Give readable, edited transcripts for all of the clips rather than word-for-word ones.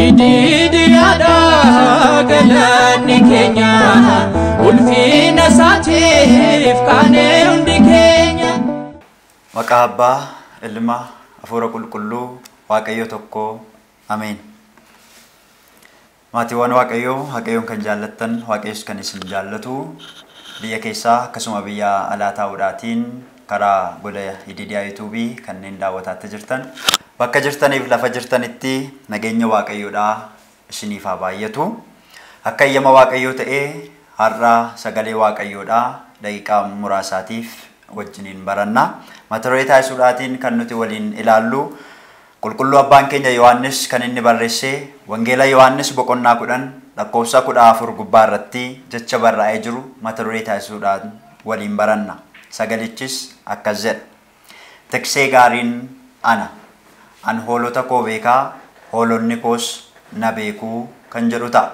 Ididiyaadha galanni keenya ulfina isaatiif kaanee hundi keenya. Maqaa Abbaa, Ilma, Hafuura Qulqulluu, Waaqayyo tokko, Ameen. Maatiiwwan Waaqayyoo, Waaqayyoon kan jaallattan, Waaqayyos kan isin jaallatu, biyya keessaa akkasuma biyya alaa taa'uudhaatiin karaa gola Ididiyaa yuutuubii kanneen daawwataatti jirtan, bakka jirtaniif lafa jirtanitti nageenya Waaqayyoodhaa isiniif haa baay'atu. Akka eeyyama Waaqayyoo ta'ee har'a sagalee Waaqayyoodhaa daqiiqaa muraasaatiif wajjiniin baranna. Mata duree taasisuudhaatiin kan nuti waliin ilaallu Qulqulluu Abbaan keenya Yohaannis kan inni barreesse Wangeela Yohaannis boqonnaa 10 lakkoofsa 14 gubbaa irratti jecha barraa'ee jiru mata duree taasisuudhaan waliin baranna. Sagalichis akkas jedha. Tiksee gaariin ana. An hoolota koo beekaa, hoolonni koos na beekuu kan jedhu ta'a.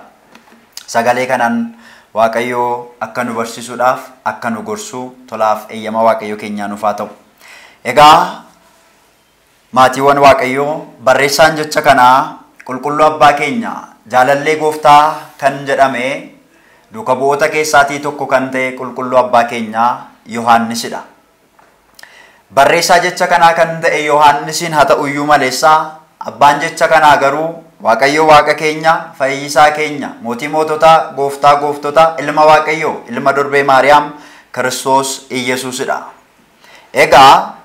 Sagalee kanaan Waaqayyoo akka nu barsiisuudhaaf, akka nu gorsu tolaaf eeyyama Waaqayyoo keenyaa nuuf haa ta'u. Egaa maatiiwwan Waaqayyoo, barreessaan jecha kanaa Qulqulluu Abbaa keenya jaalallee gooftaa kan jedhame duuka bu'oota keessaatii tokko kan ta'e Qulqulluu Abbaa keenya Yohaannisidha. Barreessaa jecha kanaa kan ta'e Yohaannisiin haa ta'uyyuu maleessaa abbaan jecha kanaa garuu Waaqayyo Waaqa keenya, Fayyisaa keenya, Mootii moototaa, Gooftaa gooftotaa, Ilma Waaqayyoo, Ilma Durbee Maariyaam, Kiristoos Iyyasuusidha. Egaa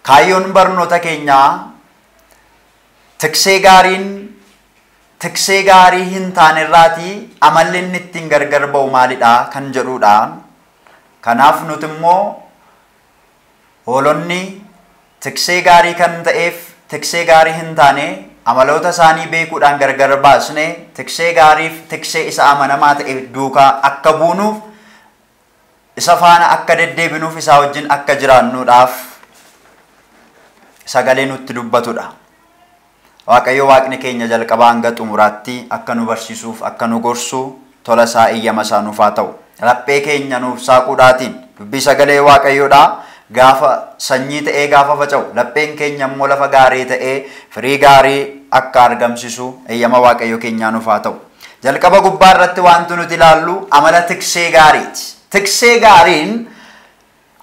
kaayyoon barnoota keenyaa tiksee gaariin tiksee gaarii hin taanerraatii amalli inni ittiin gargar ba'u maalidha kan jedhudha. Kanaaf nuti immoo hoolonni tiksee gaarii kan ta'eef tiksee gaarii hin taane amaloota isaanii beekuudhaan gargar baasne tiksee gaariif tiksee isa amanamaa ta'e duukaa akka buunuuf isa faana akka deddeebinuuf isaa wajjin akka jiraannuudhaaf sagalee nutti dubbatudha. Waaqayyo Waaqni keenya jalqabaa hanga xumuraatti akka nu barsiisuuf akka nu gorsu tola isaa eeyyama isaa nuuf haa ta'u. Laphee keenya nuuf saaquudhaatiin dubbii sagalee Waaqayyoodhaa gaafa sanyii ta'ee gaafa faca'u lapheen keenya immoo lafa gaarii ta'ee firii gaarii akka argamsiisu eeyyama Waaqayyo keenyaa nuuf haa ta'u. Jalqaba gubbaa irratti wanti nuti ilaallu amala tiksee gaariiti. Tiksee gaariin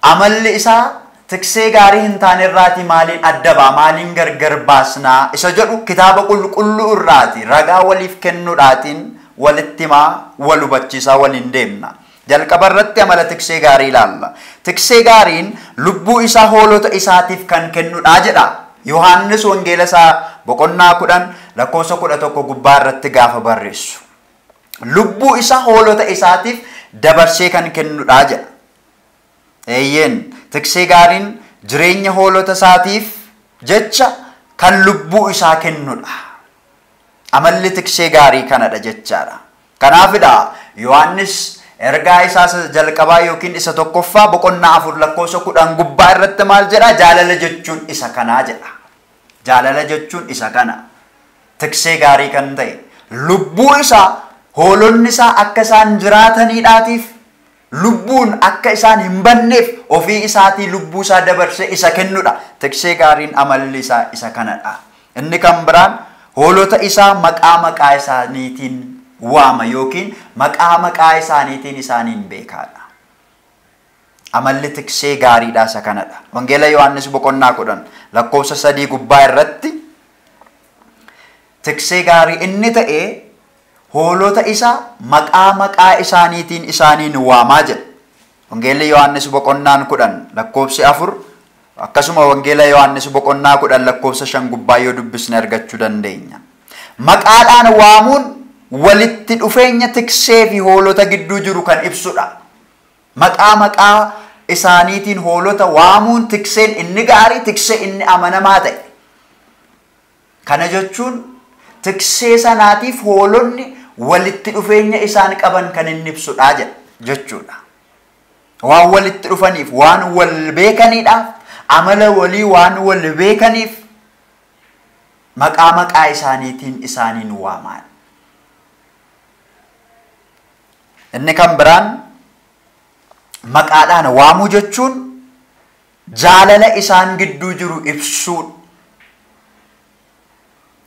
amalli isaa tiksee gaarii hin taanerraatii maaliin adda ba'a, maaliin gargar baasnaa isa jedhu kitaaba qulqulluu irraati ragaa waliif kennuudhaatiin walitti himaa, wal hubachiisaa waliin deemna. Jalqaba irratti amala tiksee gaarii ilaalla. Tiksee gaariin lubbuu isaa hoolota isaatiif kan kennudha jedha. Yohaannis wangeela isaa boqonnaa 10 lakkoofsa 11 gubbaa irratti gaafa barreessu. Lubbuu isaa hoolota isaatiif dabarsee kan kennudha jedha. Eeyyeen tiksee gaariin jireenya hoolota isaatiif jecha kan lubbuu isaa kennudha. Amalli tiksee gaarii kanadha jechaadha. Kanaafidha Yohaannis ergaa isaa jalqabaa yookiin isa tokkoffaa boqonnaa 4 lakkoofsa 10 gubbaa irratti maal jedha? Jaalala jechuun isa kanaa jedha. Jaalala jechuun isa kana. Tiksee gaarii kan ta'e lubbuu isaa hoolonni isaa akka isaan jiraataniidhaatiif lubbuun akka isaan hin banneef ofii isaatii lubbuu isaa dabarsee isa kennudha. Tiksee gaariin amalli isaa isa kanadha. Inni kan biraan hoolota isaa maqaa maqaa isaaniitiin waama yookiin maqaa maqaa isaaniitiin isaaniin beekaadha. Amalli tiksee gaariidha isa kanadha. Wangeela Yohaannis boqonnaa 10 lakkoofsa 3 gubbaa irratti tiksee gaarii inni ta'e hoolota isaa maqaa maqaa isaaniitiin isaaniin waamaa jedha. Wangeelli Yohaannis boqonnaan 10 lakkoofsi 4 akkasuma Wangeela Yohaannis boqonnaa 10 lakkoofsa 5 gubbaa yoo dubbisne argachuu dandeenya. Maqaadhaan waamuun walitti dhufeenya tiksee fi hoolota gidduu jiru kan ibsudha. Maqaa maqaa isaaniitiin hoolota waamuun tikseen inni gaarii tiksee inni amanamaa ta'e. Kana jechuun tiksee sanaatiif hoolonni walitti dhufeenya isaan qaban kan inni ibsudha jechuudha. Waan walitti dhufaniif, waan wal beekaniidhaaf, amala walii waan wal beekaniif maqaa maqaa isaaniitiin isaaniin waamaan. Inni kan biraan maqaadhaan waamuu jechuun jaalala isaan gidduu jiru ibsuudha.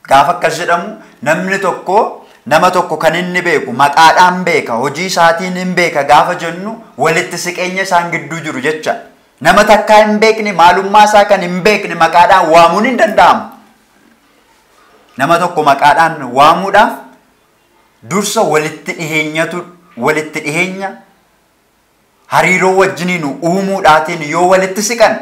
Gaafa akkas jedhamu namni tokko nama tokko kan inni beeku maqaadhaan beeka, hojii isaatiin hin beeka gaafa jennu walitti siqeenya isaan gidduu jiru jecha. Nama takkaa hin beekne, maalummaa isaa kan hin beekne maqaadhaan waamuun hin danda'amu. Nama tokko maqaadhaan waamuudhaaf dursa walitti dhiheenya hariiroo wajjiniin uumuudhaatiin yoo walitti siqan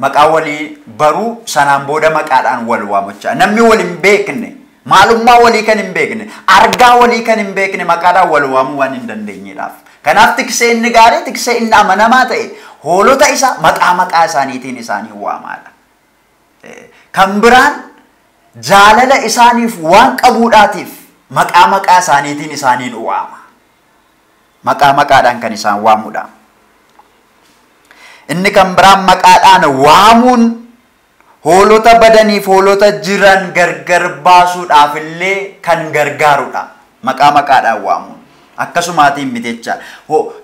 maqaa walii baruu sanaan booda maqaadhaan wal waamachaa. Namni wal hin beekne, maalummaa walii kan hin beekne, argaa walii kan hin beekne maqaadhaan wal waamuu waan hin dandeenyeedhaaf. Kanaaf tiksee inni gaarii, tiksee inni amanamaa ta'e hoolota isaa maqaa maqaa isaaniitiin isaanii waamaadha. Kan biraan jaalala isaaniif waan qabuudhaatiif maqaa maqaa isaaniitiin isaaniin waama. Maqaa maqaadhaan kan isaan waamudha. Inni kan biraan maqaadhaan waamuun hoolota badaniif hoolota jiran gargar baasuudhaaf illee kan gargaarudha. Maqaa maqaadhaan waamuun. Akkasumaatiin miti jecha.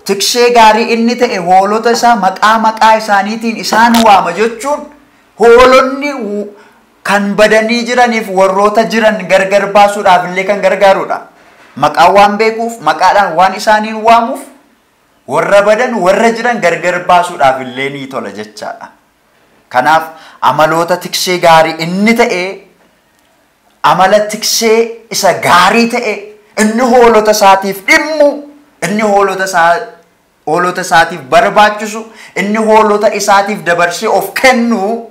Tiksee gaarii inni ta'e hoolota isaa maqaa maqaa isaaniitiin isaan waama jechuun hoolonni kan badanii jiraniif warroota jiran gargar baasuudhaaf illee kan gargaarudha. Maqaa waan beekuuf, maqaadhaan waan isaaniin waamuuf warra badan warra jiran gargar baasuudhaaf illee ni tola jechaadha. Kanaaf amaloota tiksee gaarii inni ta'e, amala tiksee isa gaarii ta'e, inni hoolota isaatiif dhimmu, inni hoolota isaatiif barbaachisu, inni hoolota isaatiif dabarsee of kennu,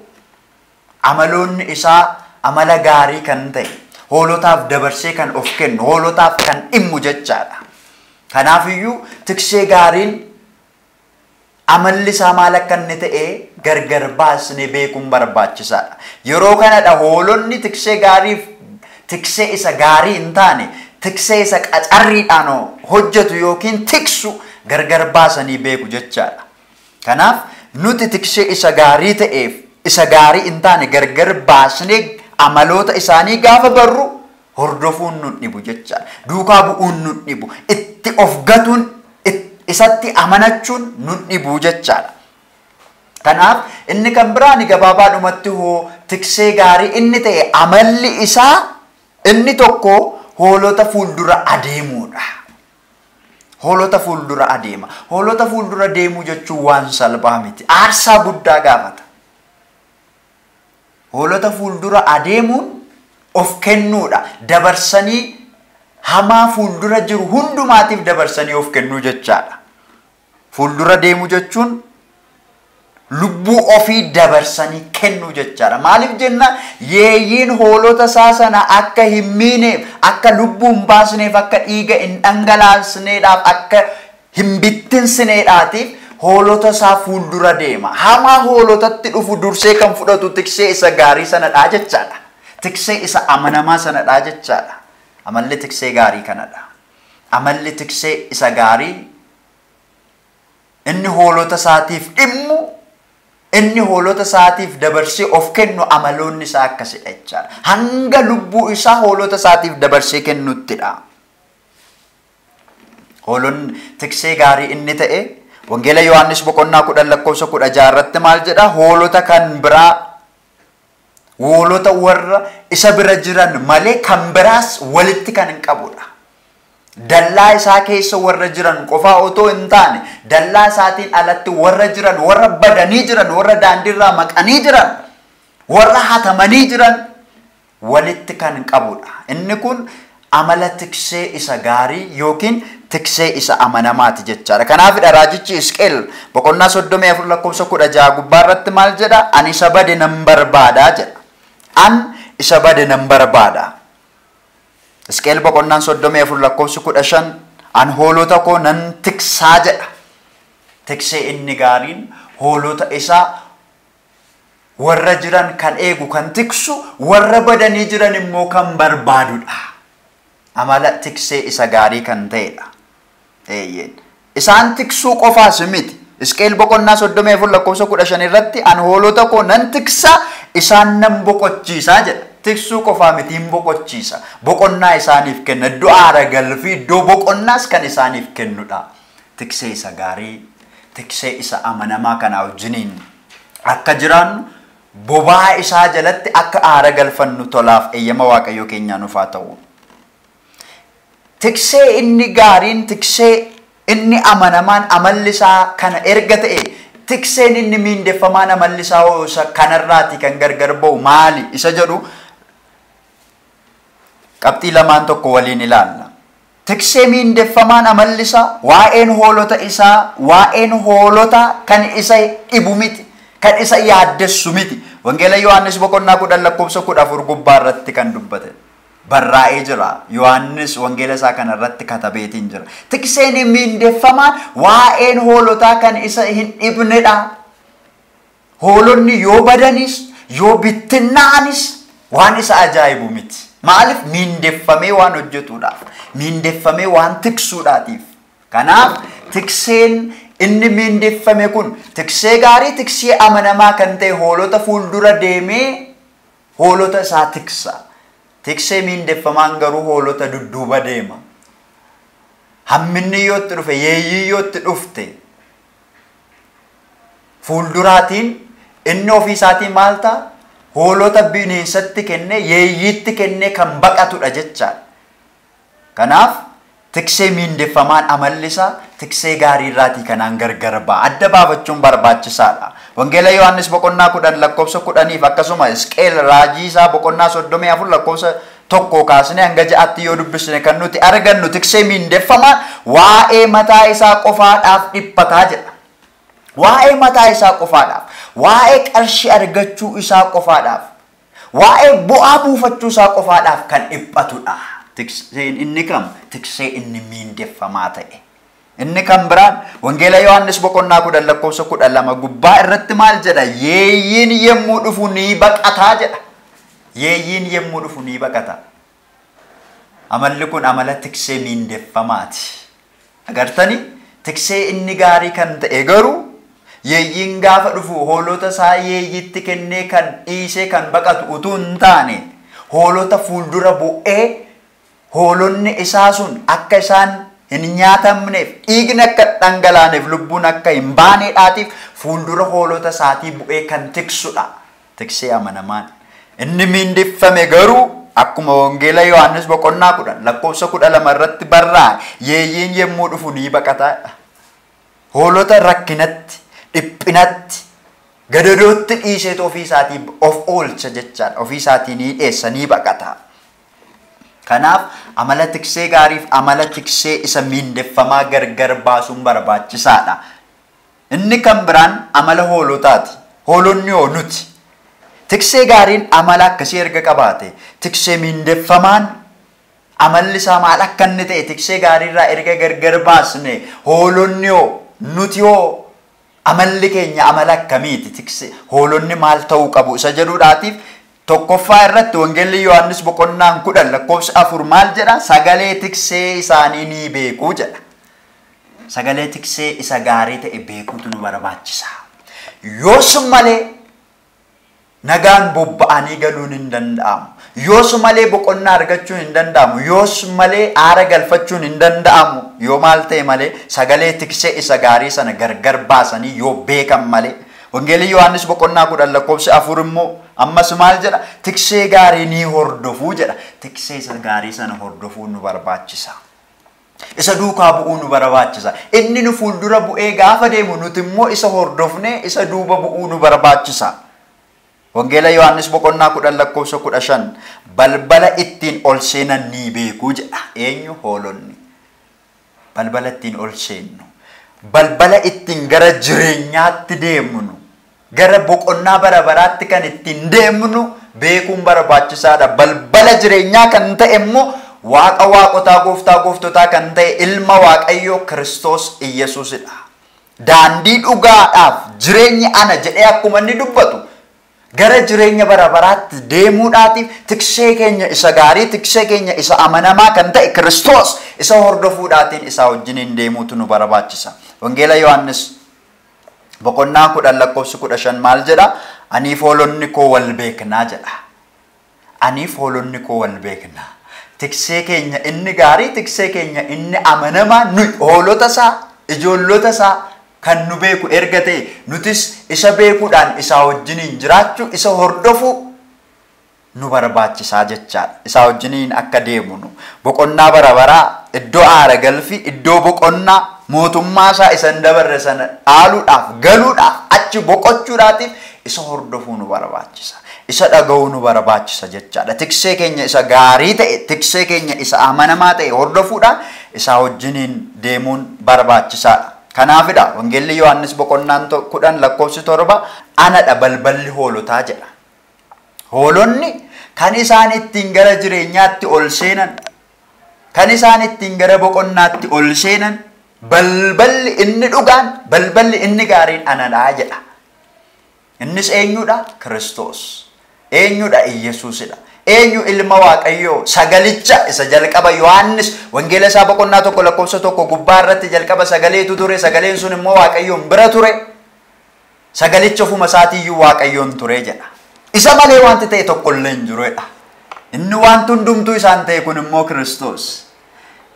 amaloonni isaa amala gaarii kan ta'e, hoolotaaf dabarsee kan of kennu, hoolotaaf kan dhimmu jechaadha. Kanaafiyyuu tiksee gaariin amalli isaa maal akka inni ta'e gargar baasnee beekuun barbaachisaadha. Yeroo kanadha hoolonni tiksee gaariif tiksee isa gaarii hin taane, tiksee isa qacarriidhaan hojjetu yookiin tiksu gargar baasanii beeku jechaadha. Kanaaf nuti tiksee isa gaarii ta'eef isa gaarii hin taane gargar baasnee amaloota isaanii gaafa barru hordofuun nun dhibu jechaadha. Duukaa bu'uun nun dhibu, itti of gatuun, isatti amanachuun nun dhibu jechaadha. Kanaaf inni kan biraan gabaabaadhumatti hoo tiksee gaarii inni ta'e amalli isaa inni tokko hoolota fuuldura adeemuudha. Hoolota fuuldura adeema. Hoolota fuuldura deemuu jechuun waan salphaa miti. Aarsaa guddaa gaafata. Hoolota fuuldura adeemuun of kennuudha. Dabarsanii hamaa fuuldura jiru hundumaatiif dabarsanii of kennuu jechaadha. Fuuldura deemuu jechuun lubbuu ofii dabarsanii kennuu jechaadha. Maaliif jenna yeeyyiin hoolota isaa sana akka hin miineef, akka lubbuu hin baasneef, akka dhiiga hin dhangalaasneedhaaf, akka hin bittinsineedhaatiif hoolota isaa fuuldura deema. Hamaa hoolotatti dhufu dursee kan fudhatu tiksee isa gaarii sanadhaa jechaadha. Tiksee isa amanamaa sanadhaa jechaadha. Amalli tiksee gaarii kanadha. Amalli tiksee isa gaarii inni hoolota isaatiif dhimmu, inni hoolota isaatiif dabarsee of kennu amaloonni isaa akkasidha jechaadha. Hanga lubbuu isaa hoolota isaatiif dabarsee kennuttidha. Hoolonni tiksee gaarii inni ta'e Wangeela Yohaannis boqonnaa 10 lakkoofsa 16 irratti maal jedha? Hoolota kan biraa, hoolota warra isa bira jiran malee kan biraas walitti kan hin qabudha. Dallaa isaa keessa warra jiran qofaa otoo hin taane, dallaa isaatiin alatti warra jiran, warra badanii jiran, warra daandiirraa maqanii jiran, warra hatamanii jiran walitti kan qabudha. Inni kun amala tiksee isa gaarii yookiin tiksee isa amanamaati jechaadha. Kanaafidha raajichi Hisqeel boqonnaa 34 lakkoofsa 16 gubbaa irratti maal jedha? Ani isa bade nan barbaadaa jedha. An isa bade nan barbaada. Hisqeel boqonnaan 34 lakkoofsa 15 an hoolota koo nan tiksaa jedha. Tiksee inni gaariin hoolota isaa warra jiran kan eegu, kan tiksu, warra badanii jiran immoo kan barbaadudha. Amala tiksee isa gaarii kan ta'edha. Eeyyeen. Isaan tiksuu qofaas miti. Hisqeel boqonnaa 34 lakkoofsa 15 irratti an hoolota koo nan tiksa, isaan nan boqochiisaa jedha. Tiksuu qofaa miti, hin boqochiisa. Boqonnaa isaaniif kenna. Iddoo aara galfii, iddoo boqonnaas kan isaaniif kennudha. Tiksee isa gaarii, tiksee isa amanamaa kanaa wajjiniin akka jiraannu Bobaa isaa jalatti akka aara galfannu tolaaf eeyyama Waaqayyoo keenyaa nuuf haa ta'u. Tiksee inni gaariin, tiksee inni amanamaan amalli isaa kana erga ta'e, tikseen inni miindeffamaan amalli isaa isa kanarraati kan gargar ba'u maali isa jedhu qabxii lamaan tokko waliin ilaalla. Tiksee miindeffamaan amalli isaa waa'een hoolota isaa, waa'een hoolota kan isa dhibu miti, kan isa yaaddessu miti. Wangeela Yohaannis boqonnaa 10 lakkoofsa 14 gubbaa irratti kan dubbate barraa'ee jira. Yohaannis wangeela isaa kana irratti katabeetiin jira. Tikseen miindeffamaan waa'een hoolotaa kan isa hin dhibnedha. Hoolonni yoo badanis yoo bittinnaa'anis waan isa ajaa'ibu miti. Maaliif? Miindeffamee waan hojjetuudhaaf, miindeffamee waan tiksuudhaatiif. Kanaaf tikseen inni miindeffame kun tiksee gaarii, tiksee amanamaa kan ta'e hoolota fuuldura deemee hoolota isaa tiksa. Tiksee miindeffamaan garuu hoolota dudduuba deema. Hamminni yoo itti dhufe, yeeyyii yoo itti dhufte, fuulduraatiin inni ofii isaatiin maal ta'a? Hoolota bineensatti kennee, yeeyyiitti kennee kan baqatudha jechaadha. Kanaaf tiksee miindeffamaan amalli isaa tiksee gaarii irraatii kanaan gargar ba'a. Adda baafachuun barbaachisaadha. Wangeela Yohaannis boqonnaa 10 lakkoofsa 10 akkasuma Hisqeel raajii isaa boqonnaa 34 lakkoofsa 1 kaasnee hanga 6tti yoo dubbisne kan nuti argannu tiksee miindeffamaan waa'ee mataa isaa qofaadhaaf dhiphataa jedha. Waa'ee mataa isaa qofaadhaaf, waa'ee qarshii argachuu isaa qofaadhaaf, waa'ee bu'aa buufachuu isaa qofaadhaaf kan dhiphatudha. Tikseen inni kam? Tiksee inni miindeffamaa ta'e. Inni kan biraan Wangeela Yohaannis boqonnaa 10 lakkoofsa 12 gubbaa irratti maal jedha? Yeeyyiin yemmuu dhufu ni baqataa jedha. Yeeyyiin yemmuu dhufu ni baqata. Amalli kun amala tiksee miindeffamaati. Agartanii? Tiksee inni gaarii kan ta'e garuu yeeyyiin gaafa dhufu hoolota isaa yeeyyiitti kennee kan dhiisee kan baqatu utuu hin taane hoolota fuuldura bu'ee hoolonni isaa sun akka isaan hin nyaatamneef, dhiigni akka dhangalaaneef, lubbuun akka hin baaneedhaatiif fuuldura hoolota isaatii bu'ee kan tiksudha. Tiksee amanamaan. Inni miindeffame garuu akkuma Wangeela Yohaannis boqonnaa 10 lakkoofsa 12 irratti barraa'e yeeyyiin yemmuu dhufu ni baqataadha. Hoolota rakkinatti, dhiphinatti, gadadootti dhiiseetu ofii isaatii of oolcha jechaadha. Ofii isaatii ni dheessa, ni baqata. Kanaaf amala tiksee gaariif amala tiksee isa miindeffamaa gargar baasuun barbaachisaadha. Inni kan biraan amala hoolotaati. Hoolonni hoo nuti. Tiksee gaariin amala akkasii erga qabaate, tiksee miindeffamaan amalli isaa maal akka inni ta'e tiksee gaariirraa erga gargar baasne, hoolonni hoo nuti hoo amalli keenya amala akkamiiti? Tiksee hoolonni maal ta'uu qabu isa jedhuudhaatiif tokkoffaa irratti Wangeelli Yohaannis boqonnaan 10 lakkoofsa 4 maal jedha? Sagalee tiksee isaanii ni beeku jedha. Sagalee tiksee isa gaarii ta'e beekuutu nu barbaachisa. Yoos malee nagaan bobba'anii galuun hin danda'amu. Yoos malee boqonnaa argachuun hin danda'amu. Yoos malee aara galfachuun hin danda'amu. Yoo maal ta'e malee sagalee tiksee isa gaarii sana gargar baasanii yoo beekan malee. Wangeelli Yohaannis boqonnaa 10 lakkoofsa 4 immoo ammas maal jedha? Tiksee gaarii ni hordofuu jedha. Tiksee isa gaarii sana hordofuu nu barbaachisa. Isa duukaa bu'uu nu barbaachisa. Inni nu fuuldura bu'ee gaafa deemu nuti immoo isa hordofnee isa duuba bu'uu nu barbaachisa. Wangeela Yohaannis boqonnaa 10 lakkoofsa 15 balbala ittiin ol seenan ni beeku jedha. Eenyu? Hoolonni. Balbala ittiin ol seennu, balbala ittiin gara jireenyaatti deemnu, gara boqonnaa bara baraatti kan ittiin deemnu beekuun barbaachisaadha. Balbala jireenyaa kan ta'e immoo Waaqa waaqotaa, gooftaa gooftotaa kan ta'e ilma Waaqayyoo Kiristoos Iyyasuusidha. Daandii dhugaadhaaf jireenyi ana jedhee akkuma inni dubbatu gara jireenya bara baraatti deemuudhaatiif tiksee keenya isa gaarii, tiksee keenya isa amanamaa kan ta'e Kiristoos isa hordofuudhaatiin isaa wajjiniin deemuutu nu barbaachisa. Wangeela Yohaannis boqonnaa 10 lakkoofsa 15 maal jedha? Aniif hoolonni koo wal beeknaa jedha. Aniif hoolonni koo wal beeknaa. Tiksee keenya inni gaarii, tiksee keenya inni amanamaa nuyi hoolota isaa, ijoollota isaa Kan nu beeku erga ta'e nutis isa beekuudhaan isaa wajjiniin jiraachuu, isa hordofuu nu barbaachisaa jechaadha. Isaa wajjiniin akka deemnu boqonnaa bara baraa, iddoo aara galfii, iddoo boqonnaa mootummaa isaa isa hin dabarre sana dhaaluudhaaf, galuudhaaf, achi boqochuudhaatiif isa hordofuu nu barbaachisa. Isa dhaga'uu nu barbaachisa jechaadha. Tiksee keenya isa gaarii ta'e, tiksee keenya isa amanamaa ta'e hordofuudhaan isaa wajjiniin deemuun barbaachisaadha. Kanaafidha Wangeelli Yohaannis boqonnaan 10 lakkoofsi 7 anadha balballi hoolotaa jedha. Hoolonni kan isaan ittiin gara jireenyaatti ol seenan, kan isaan ittiin gara boqonnaatti ol seenan, balballi inni dhugaan, balballi inni gaariin anadhaa jedha. Innis eenyudha? Kiristoos. Eenyudha? Iyyasuusidha. Eenyu? Ilma Waaqayyoo, sagalicha isa jalqaba Yohaannis Wangeela isaa boqonnaa 1 lakkoofsa 1 gubbaa irratti jalqaba sagaleetu ture, sagaleen sun immoo Waaqayyoon bira ture, sagalicha ofuma isaatiiyyuu Waaqayyoon ture jedha. Isa malee wanti ta'e tokkollee hin jiru jedha. Inni wanti hundumtuu isaan ta'e kun immoo Kiristoos.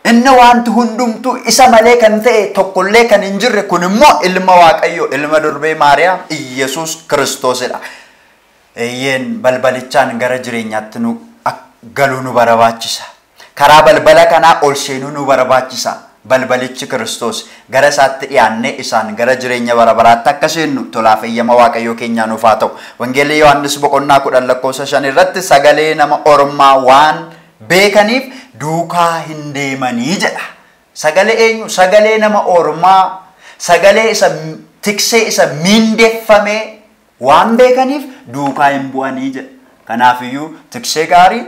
Inni wanti hundumtuu isa malee kan ta'e tokkollee kan hin jirre kun immoo ilma Waaqayyoo, ilma durbee Maariyaam Iyyasuus Kiristoosidha. Eeyyeen balbalichaan gara jireenyaatti nu galuu nu barbaachisa. Karaa balbala kanaa ol seenuu nu barbaachisa. Balbalichi Kiristoos, gara isaatti dhiyaannee isaan gara jireenya bara baraatti akka seennu tolaaf eeyyama Waaqayyoo keenyaa nuuf haa ta'u. Wangeelli Yohaannis boqonnaa 10 lakkoofsa 5 irratti sagalee nama ormaa waan beekaniif duukaa hin deemanii jedha. Sagalee eenyu? Sagalee nama ormaa, sagalee isa tiksee isa miindeeffamee waan beekaniif duukaa hin bu'anii jedha. Kanaafiyyuu tiksee gaarii,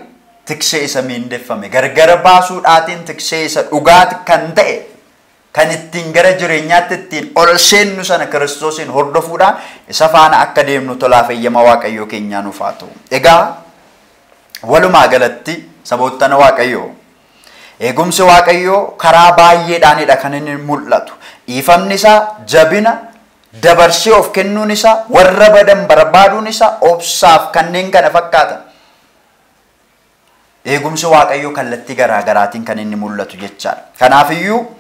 tiksee isa miindeeffame gargar baasuudhaatiin tiksee isa dhugaati kan ta'e, kan ittiin gara jireenyaatti ittiin ol seennu sana Kiristoosiin hordofuudhaan isa faana akka deemnu tolaaf eeyyama Waaqayyoo keenyaa nuuf haa ta'u. Egaa walumaa galatti saboottana Waaqayyoo, eegumsi Waaqayyoo karaa baay'eedhaanidha kan inni mul'atu. Dhiifamni isaa jabina, dabarsee of kennuun isaa, warra badan barbaaduun isaa, obsaaf kanneen kana fakkaatan. Eegumsi Waaqayyoo kallattii garaa garaatiin kan inni mul'atu jechaadha. Kanaafiyyuu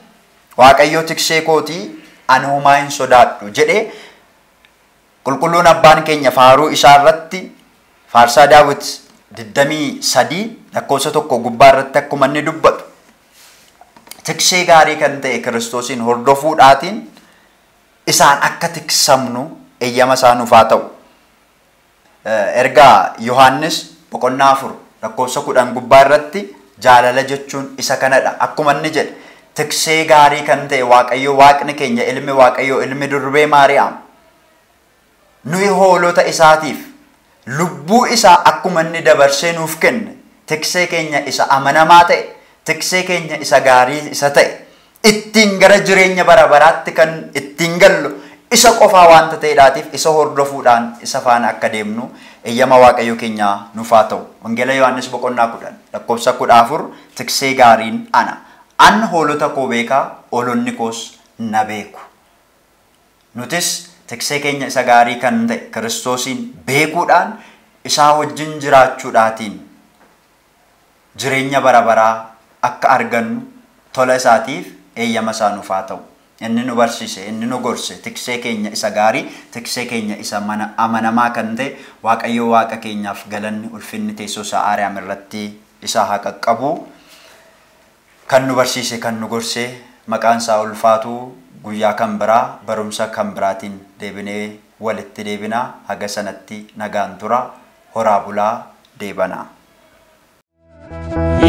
Waaqayyoo tiksee kootii, ani homaa hin sodaadhu jedhee qulqulluun abbaan keenya faaruu isaa irratti faarsaa Daawit 23 lakkoofsa 1 gubbaa irratti akkuma inni dubbatu, tiksee gaarii kan ta'e Kiristoosiin hordofuudhaatiin isaan akka tiksamnu eeyyama isaa nuuf haa ta'u. Ergaa Yohaannis boqonnaa 4 lakkoofsa 10 gubbaa irratti jaalala jechuun isa kanadha. Akkuma inni jedhe tiksee gaarii kan ta'e Waaqayyo Waaqni keenya, ilmi Waaqayyoo, ilmi durbee Maariyaam nuyi hoolota isaatiif lubbuu isaa akkuma inni dabarsee nuuf kenne, tiksee keenya isa amanamaa ta'e, tiksee keenya isa gaarii isa ta'e, ittiin gara jireenya bara baraatti kan ittiin gallu isa qofaa waanta ta'eedhaatiif isa hordofuudhaan isa faana akka deemnu eeyyama Waaqayyo keenyaa nuuf haa ta'u. Wangeela Yohaannis boqonnaa 10 lakkoofsa 14 tiksee gaariin ana. An hoolota koo beekaa, hoolonni koos na beeku. Nutis tiksee keenya isa gaarii kan ta'e Kiristoosiin beekuudhaan isaa wajjin jiraachuudhaatiin jireenya bara baraa akka argannu tola isaatiif eeyyama isaa nuuf haa ta'u. Inni nu barsiise, inni nu gorse, tiksee keenya isa gaarii, tiksee keenya isa mana amanamaa kan ta'e Waaqayyo Waaqa keenyaaf galanni ulfinni teessoo isaa Aariyaam irratti isaa haa qaqqabu. Kan nu barsiise, kan nu gorse, maqaan isaa ulfaatu. Guyyaa kan biraa barumsa kan biraatiin deebinee walitti deebinaa. Haga sanatti nagaan tura. Horaa bulaa, deebanaa.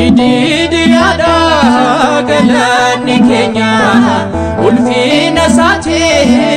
Ididiyaadha galanni keenya ulfina isaatiif.